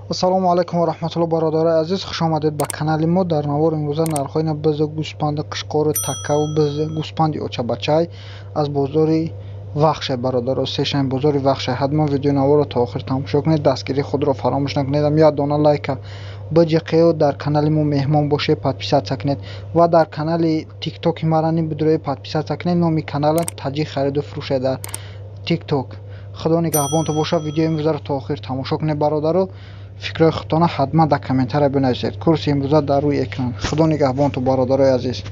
Ассалому алайкум ва раҳматуллоҳ, бародарои азиз, хуш омадед ба канали мо. Дар навори имрӯза нархҳои биз, гӯспанди қишқору, таккаву биз, гӯспанди очабачай аз бозори Вахше, бародаро, сешанбе бозори Вахше. Ҳатман видеои наворро то охир тамошо кунед, дастгирии худро фаромӯш накунед. Як дона лайка биҷиқею дар канали мо меҳмон бошед, подписаться кунед ва дар канали тиктоки мара нибудрои подписаться кунед. Номи каналам Таҷик хариду фурӯше дар тикток. Худо нигаҳбонто бошад. Видеои имрӯзаро то охир тамошо кунед, бародаро. Фикрҳои худтона ҳатман дар комментария бинависед. Курси имрӯза дар рӯи экран. Худо нигаҳбонто, бародарои азиз.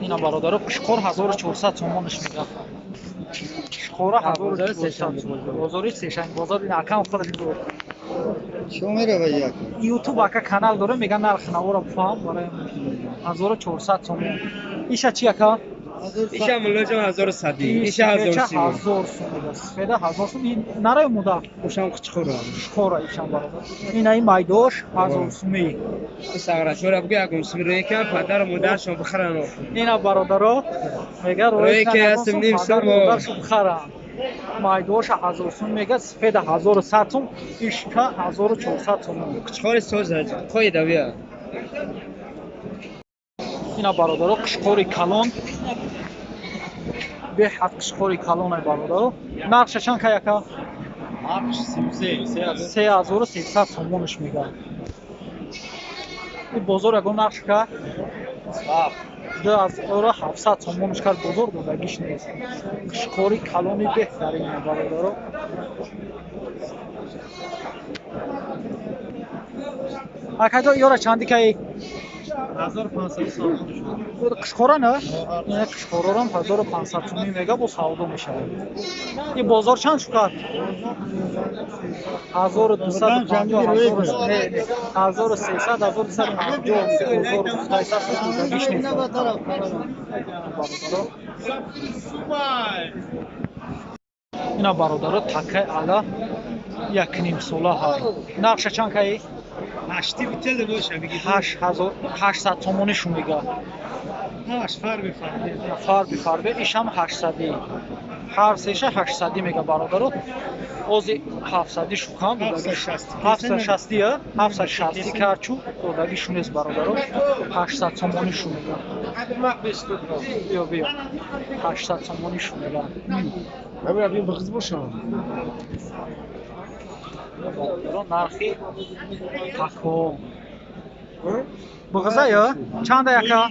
Ина, бародаро, қишқор 1400 сомонаш мега. Қишқора 1400 сомон. Бозори сешанбе бозор ин акам худаш гуфт. Чо мерава як? Ютуб ака канал дора, мега нарх навора бифаҳм барои 1400 сомон. Иша чи, ака? Иша муллоҷон 1100. Иша 1000 сум. 1000 сум мега. Сфеда 1000 сум. Ин нарай муда. Ушам қичқора. Қишқора ишам, бародар. Ина ин майдош 1000 сумӣ. Сағрашора буги ягон сум рӯй кан падару модаршон бихаран. Ина, бародаро, мега рӯй ки ҳастем ним сум модаршон бихаран. Майдоша 1000 сум мега, сфеда 1100 сум, ишка 1400 сум. Қичқори соз қоида бия. Ина, бародаро, қишқори калон, беҳад қишқори калонай, бародаро. Нархша чанд кай, ака? 3300 сомонаш мега. И бозор ягон нарх кард? 2700 сомонаш кард бозор, додагиш нест. Қишқори калони беҳтарин, бародаро. Акаҷо, ёра чанди кай? 1500 сомон. Қишқора на? Не, қишқорорам 1500 сомон мега, бо савдо мешавад. И бозор чанд шукар? 1250, не, 1300, 1250 бозор гуфтайса, додагиш нест. Бародаро. Ина, бародаро, таккаи ала якним сола ҳай. Нархша чанд кай? Ҳашти бителе боша биги. 8800 сомони шу мега. Ҳаш фарби фарби. Фарби фарби, ишам 800. Ҳар сеша 800 мега, бародаро. Ози 700 шукам додагиш. 760 я, 760 карчу додагиш нест, бародаро. 800 сомони шу мега. Биё, биё. 800 сомони шу мега. Набира бин бигиз бошам. Бародаро, нархи тако. Буғза ё? Чанда, яка?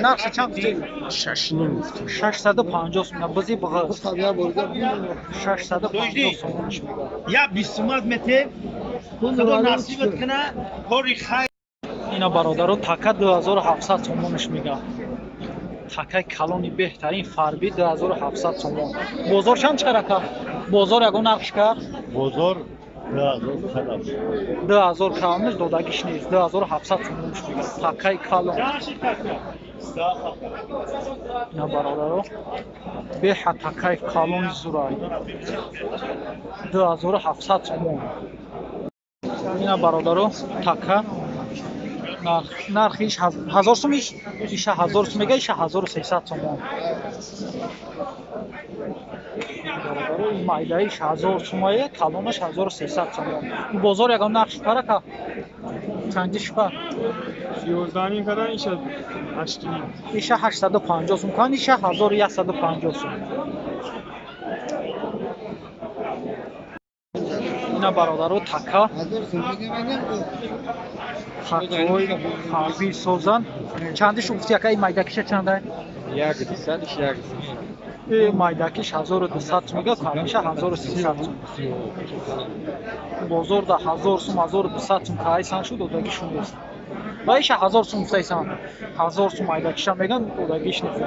Нархша чанд гуфтӣ? Шашним гуфтем. 650 сом. Бизи буғыз. 650 сомониш мега. Я 20 сумат мете. Худо насибат кана, кори хайр. Ина, бародаро, така 2700 сомониш мега. Такаи калони беҳтарин фарби 2700 сомон. Бозор чанд чикар, ака? Бозор ягон нархш кард? Бозор 2000 калам. 2000 калониш додагиш нест. 2700 сомониш мега. Такаи калон. Ина, бародаро, беҳад такаи калони зурай. 2700 сомон. Ина, бародаро, така нархиш 1000 сум, иш иша 1000 сум мега, иша 1300 сомон. Бародаро, ин майдаиш 1000 сумае, калонаш 1300 сомон. Ин бозор ягон нарх шукар, ака? Чанди шукар? 11 кадан иша 8. Иша 850 сум кан, иша 1150 сум. Ина, бародаро, така такҳои ҳарбӣ созан. Чандиш гуфти, ака, ин майдакиша чандай? Як дусад иш як. И майдакиш 1200 сум мега, калиша 1300 сум. Бозор да 1000 сум, 1200 сум кайсан шуд, додагишун нест. Ва иша 1000 сум гуфтайсан. 1000 сум майдакиша меган, додагиш нест.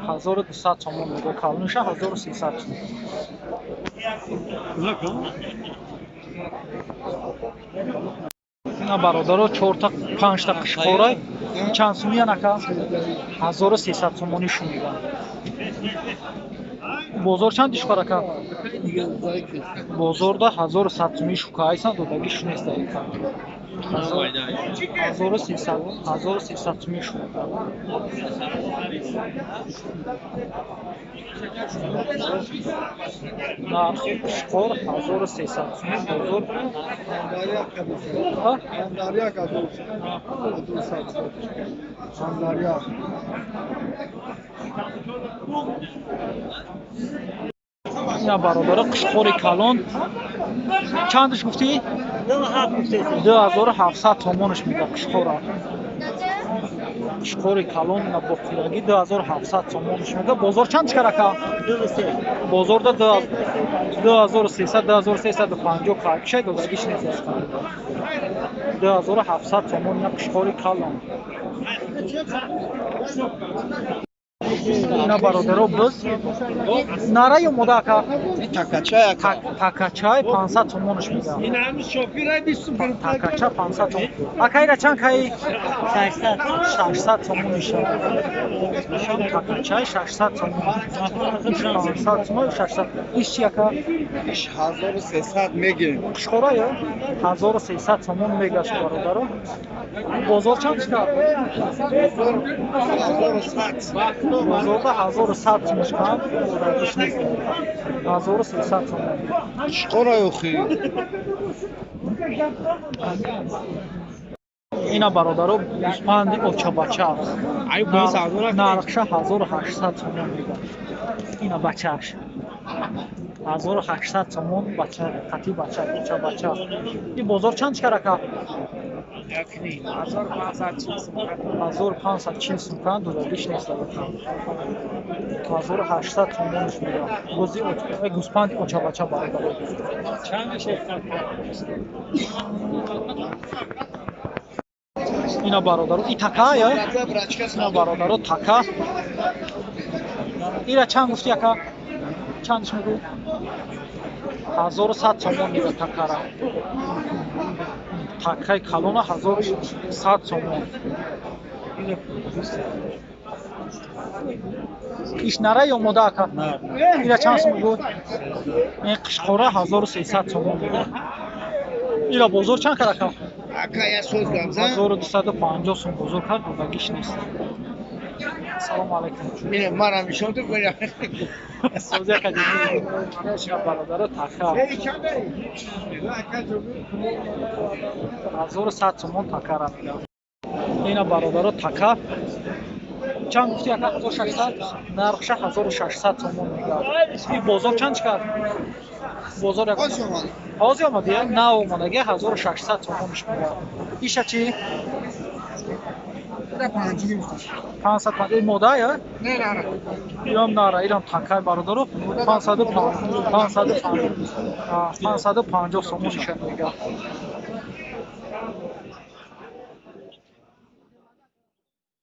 1200 сомон мега, калониша 1300 сум. Ина, бародаро, чорта панҷта қишқорай чанд сумиян, ака? 1300 сомонӣ шу меган. Бозор чанд шукар, ака? Бозорда 1100 сумӣ шукайсан, додагиш нест, ака. 1300, 1300 сумӣ шуд. Нархи қушқор 1300 сумӣ бозор. Ина бародаро қушқори калон чандаш гуфтӣ? 2700 сомонаш мега қушқора. Қушқори калон ина бо қирагӣ 2700 сомонаш мега. Бозор чанд чикар ака? Бозорда 2300, 2350 каркишай додагиш нест. 2700 сомон ина қушқори калон. Ина бародаро биз нара ё мода ака? Такачай 500 сомонаш мега. Такача 500 сомон. Ака ира чанд каи? 600 сомон иша. Такачай 600 сомон. 500 сомон 600. Иш чи ака? Иш 1300 мегирем. Қушқора ё? 1300 сомон мегашт бародаро. Бозор чанд чикар? 1100. Бозорда 1100 сомон чикар? Додагиш нест. 1300 сомон. Қушқора ёхи. Ина бародаро гӯспанди очабача. Нархша 1800 сомон мега. Ина бачааш. 1800 сомон бача, қати бача, очабача. Ин бозор чанд чикар ака? 1540 сум кан додагиш нест. 1800 сомонаш мега. Бози гӯспанди очабача бародаро. Ина бародаро и така ё? Ина бародаро така. Ира чанд гуфти ака? Чандаш мегӯ? 1100 сомон мега такара. Такаи калона 1100 сомон. Иш нара ё мода ака? Ира чанд сом мегӯ? Ин қишқора 1300 сомон мега. Ира бозор чанд кар ака? Ака я соз гамза. 1250 сом бозор кард, додагиш нест. Салому алайкум. Мине мара мишонду гӯя. Сози ака дидӣ. Бародаро така. 1100 сомон такара мега. Ина бародаро така. Чанд гуфти ака? 1600? Нархша 1600 сомон мега. Ин бозор чанд чикар? Бозор як ҳозир омад, я? Нав омадаги 1600 сомонаш мега. Иша чи? 550 мода ё? Ирам нара, ирам такай бародаро 550 сомон иша мега.